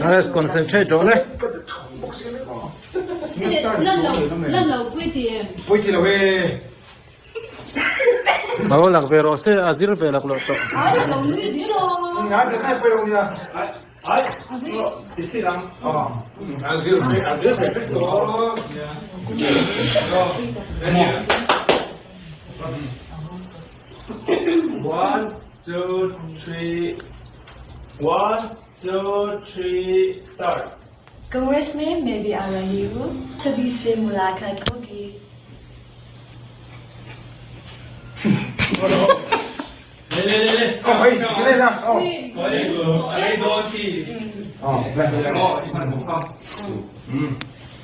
Let's concentrate rawh le. Lo lak ve rawh se a zir ve lak loh tawh. One, two, three. One, two, three, start. Congress में मैं भी आ रही हूँ सभी से मुलाकात होगी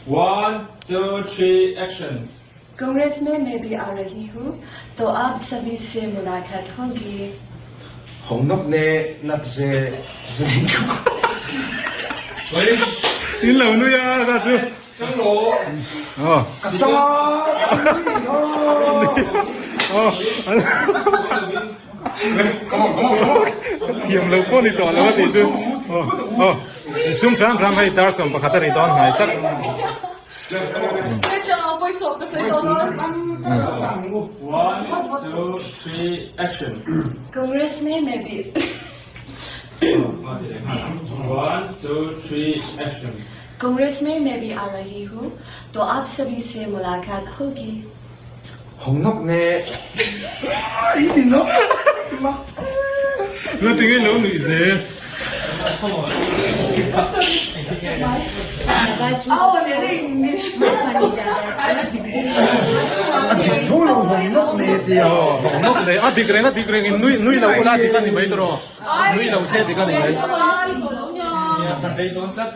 One, two, three, action. Congress में मैं भी आ रही हूँ तो आप सभी से मुलाकात होगी In lo nui a ka chu. Aw. Aw. Thiam lo pawh ni tawh lo a tih chu. Aw. Aw. Sum hram hram hei dar 11 a ri dawn hnai tlat. One, two, three, action. Congress में मैं भी One, two, three, action. Congress में मैं भी आ रही हूँ तो आप सभी से मुलाकात होगी Lu ti ngei lo nuih zel. Hawng nawk nei a dik reng a dik reng in nui nui lo ula dik a ni mai tawh nui lo se dik a ni mai.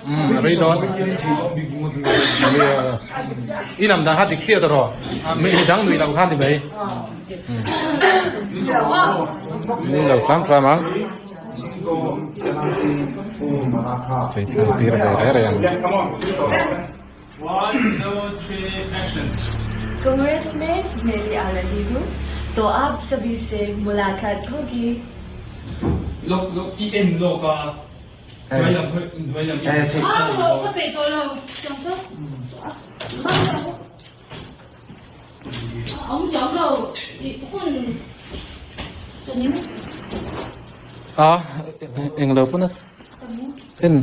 Umm a rei dawn. I lam dan kha dik chiah tawh mi dang nui lo kha ni mai. Ni lo hram hram ang. Sei thang tir ve reng reng. One, two, three, action. Congress mein main bhi aa rahi hu to aap sabhi se mulaqat hogi. Lok lok i en lawk a. Hnuai lam hnuai lam i en. A eng lo pawn a en.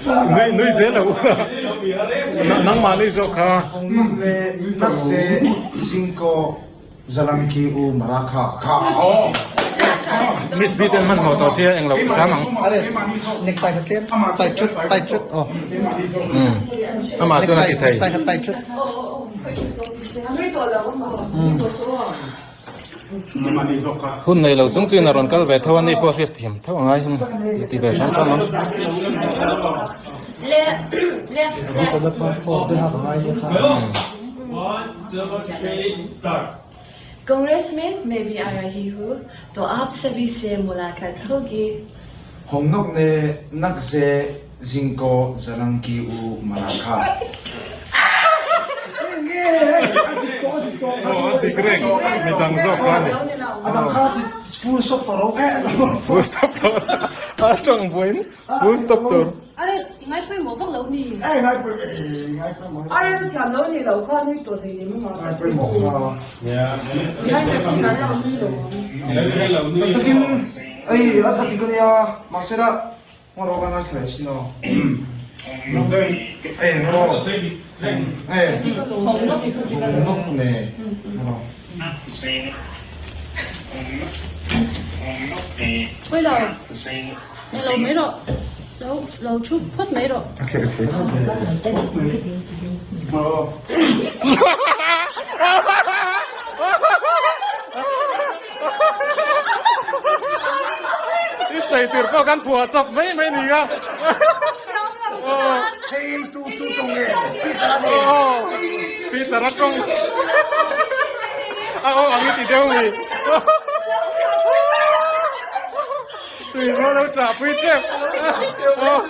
Nui nui zel lo nangmah nui zawk kha. Miss B ten hmanhmawh tawh sia englo hram ang. Amah chuan a ti thei. Hun nei lo chung chuin a rawn kal ve tho a ni pawh hriat thiam tho angai hi ti ve hram hram ang. One, two, three, start. Congress mein main bhi aa rahi hu to aap sabhi se mulaqat hogi. Aw a dik reng midang zawk kha a ni. Full stop tawh a tawng buain full stop tur. I sawi tur pawh kan phuah chawp mai mai ni ka. Hei tu tu tawng nge? Peter a ni. Aw Peter a tawng. A aw ang i ti deuh mi. Tui rual lo tah pui tep. Aw.